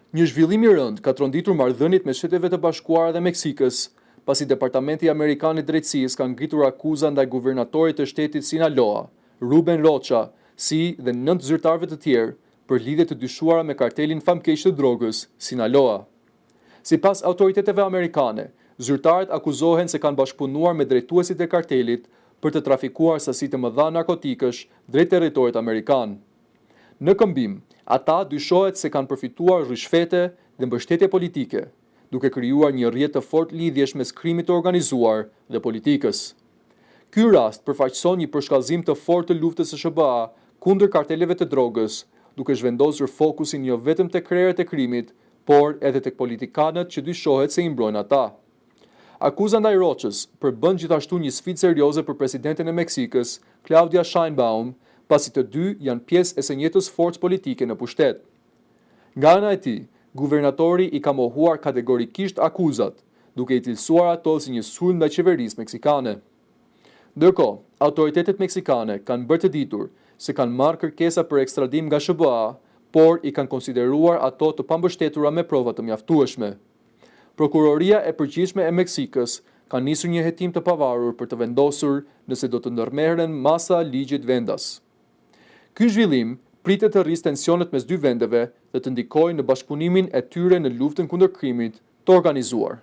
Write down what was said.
Një zhvillim i rëndë ka tronditur marrëdhëniet mes Shteteve të Bashkuara dhe Meksikës, pasi Departamenti Amerikan i Drejtësisë ka ngritur akuza ndaj guvernatorit të shtetit Sinaloa, Ruben Rocha, si dhe nëntë zyrtarëve të tjerë, për lidhje të dyshuara me kartelin famëkeq të drogës, Sinaloa. Sipas autoriteteve amerikane, zyrtarët akuzohen se kanë bashkëpunuar me drejtuesit e kartelit për të trafikuar sasi të mëdha narkotikësh drejt territorit amerikan. Në këmbim, ata dyshohet se kanë përfituar ryshfete dhe mbështetje politike, duke krijuar një rrjet të fortë lidhjesh mes krimit të organizuar dhe politikës. Ky rast përfaqëson një përshkallëzim të fortë të luftës së SHBA kundër karteleve të drogës, duke zhvendosur fokusin jo vetëm tek krerët e krimit, por edhe tek politikanët që dyshohet se i mbrojnë ata. Akuza ndaj Rochës përbën gjithashtu një sfidë serioze për presidenten e Meksikës, Claudia Sheinbaum, pasi të dy janë pjesë e së njëjtës forcë politike në pushtet. Nga ana e tij, guvernatori i ka mohuar kategorikisht akuzat, duke i cilësuar ato si një sulm ndaj qeverisë meksikane. Ndërkohë, autoritetet meksikane kanë bërë të ditur se kanë marrë kërkesa për ekstradim nga SHBA, por i kanë konsideruar ato të pambështetura me prova të mjaftueshme. Prokuroria e Përgjithshme e Meksikës ka nisur një hetim të pavarur për të vendosur nëse do të ndërmerren masa ligjit vendas. Ky zhvillim pritet të rrisë tensionet mes dy vendeve dhe të ndikojë në bashkëpunimin e tyre në luftën kundër krimit të organizuar.